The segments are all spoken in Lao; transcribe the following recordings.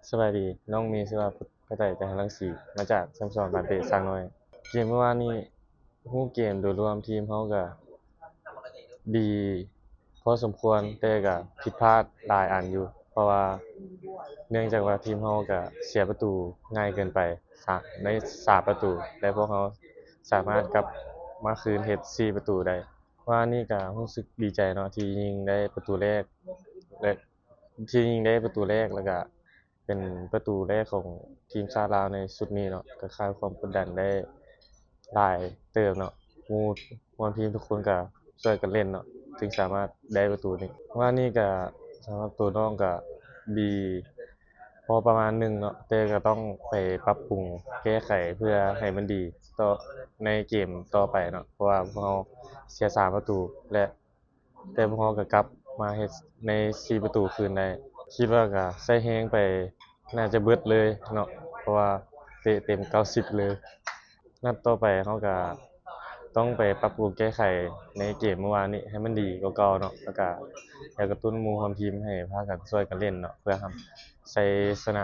ສະບາຍດີ, ນ້ອງມີຊື່ວ່າ ໄພໄຕ ຈັນທະລັງສີ ມາຈາກສະໂມສອນບ້ານເຕະຊ້າງນ້ອຍ. ເກມມື້ວານນີ້ ຮູບເກມໂດຍລວມທີມເຮົາກະດີພໍສົມຄວນ, ແຕ່ກະຜິດພາດຫຼາຍອັນຢູ່ ເພາະວ່າເນື່ອງຈາກວ່າທີມເຮົາກະເສຍປະຕູງ່າຍເກີນໄປ ສາມ ໃນສາມປະຕູ ແລະ ພວກເຮົາສາມາດກັບມາຄືນເຮັດສີ່ປະຕູໄດ້. ວານນີ້ກະຮູ້ສຶກດີໃຈເນາະ ທີ່ຍິງໄດ້ປະຕູແລກ ແລະ ທີ່ຍິງໄດ້ປະຕູແລກ ແລ້ວກະເປັນປະຕູແລກຂອງທີມຊາດລາວໃນຊຸດນີ້ເນາະ ກະຄາຍຄວາມກົດດັນໄດ້ຫຼາຍເຕີບເນາະ. ໝູ່ຮ່ວມທີມທຸກຄົນກະຊ່ວຍກັນເຫຼັ້ນເນາະ ຈຶ່ງສາມາດໄດ້ປະຕູນີ້. ວານນີ້ກະສຳລັບໂຕນ້ອງກະດີພໍປະມານໜຶ່ງເນາະ ແຕ່ກະຕ້ອງໄປປັບປຸງແກ້ໄຂເພື່ອໃຫ້ມັນດີຕໍ່ ໃນເກມຕໍ່ໄປເນາະ ເພາະວ່າພວກເຮົາເສຍສາມປະຕູ ແລະ ແຕ່ພວກເຮົາກະກັບມາເຮັດໃນສີ່ປະຕູຄືນໄດ້. ຄິດວ່າກະໃຊ້ແຮງໄປໜ້າຈະເບິດເລີຍເນາະ ເພາະວ່າເຕະເຕັມເກົ້າສິບເລີຍ. ນັດຕໍ່ໄປເຮົາກະຕ້ອງໄປປັບປຸງແກ້ໄຂໃນເກມມື້ວານນີ້ໃຫ້ມັນດີກວ່າເກົ່າເນາະ ແລ້ວກະຢາກກະຕຸ້ນໝູ່ຮ່ວມທີມໃຫ້ພາກັນຊ່ວຍກັນເຫຼັ້ນເນາະ ເພື່ອຮັບໄຊຊະນະ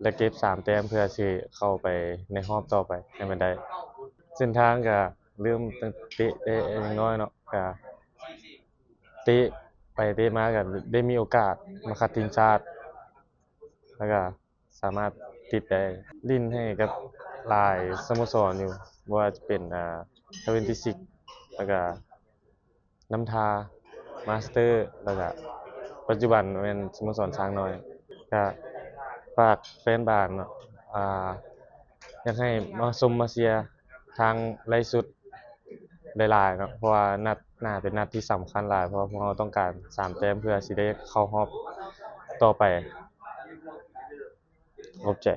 ແລະ ເກັບສາມແຕ້ມເພື່ອຊິເຂົ້າໄປໃນຮອບຕໍ່ໄປໃຫ້ມັນໄດ້. ເສັ້ນທາງກະເລີ່ມຕັ້ງແຕ່ເຕະໄດ້ຍັງນ້ອຍເນາະ ກະເຕະໄປເຕະມາກະໄດ້ມີໂອກາດມາຄັດທີມຊາດ ແລ້ວກະສາມາດຕິດໄດ້. ຫຼິ້ນໃຫ້ກັບຫຼາຍສະໂມສອນຢູ່ ບໍ່ວ່າຈະເປັນ ອາ ທະເວັນຕີຊິກ ແລ້ວກະ ນ້ຳທາ ມາສເຕີ ແລ້ວກະປັດຈຸບັນແມ່ນສະໂມສອນຊ້າງນ້ອຍ. ກະຝາກແຟນບານເນາະ ອາ ຢາກໃຫ້ມາຊົມມາເຊຍທາງໄລຟ໌ສົດຫຼາຍໆເນາະ ເພາະວ່ານັດໜ້າເປັນນັດທີ່ສຳຄັນຫຼາຍ ເພາະວ່າພວກເຮົາຕ້ອງການສາມແຕ້ມເພື່ອຊິໄດ້ເຂົ້າຮອບຕໍ່ໄປ. ຂອບໃຈ.